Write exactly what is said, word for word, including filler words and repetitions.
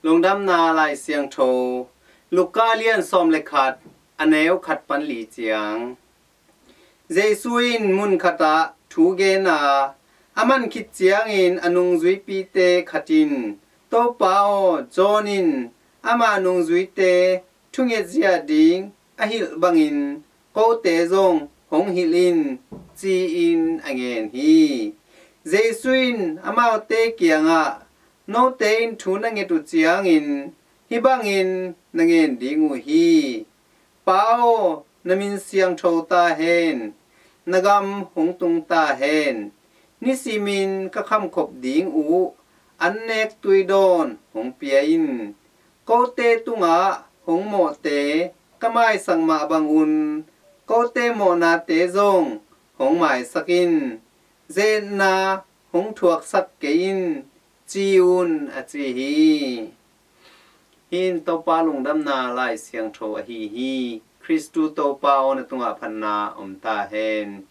Lungdamna Lai Siangtho, Luka lian sawm le khat, a neu khat pan li ciang. Jesu in mun khatah thu gen a, a man khit ciangin a nungzuipite khat in, "Topa aw, John in ama nungzuite thunget zia ding a hilh bangin kote zong hong hilh in," ci-in a ngen hi. Jesu in amaute kiangah, "Note in thu na nget uh ciangin hih bangin na ngen ding uh hi: 'Pa aw, na min siangtho ta hen, na gam hong tung ta hen, nisimin ka khamkhop ding uh an nek tuidawn hong pia in. Kote tungah hong mawhte ka maisak mah bangun kote mawhnate zong hong maisak in. Ze-etna hong thuaksak kei in,' ci un," a ci hi. Hih in Topa Lungdamna Lai Siangtho ahi hi. Khristu Topa aw, na tungah phatna om ta hen.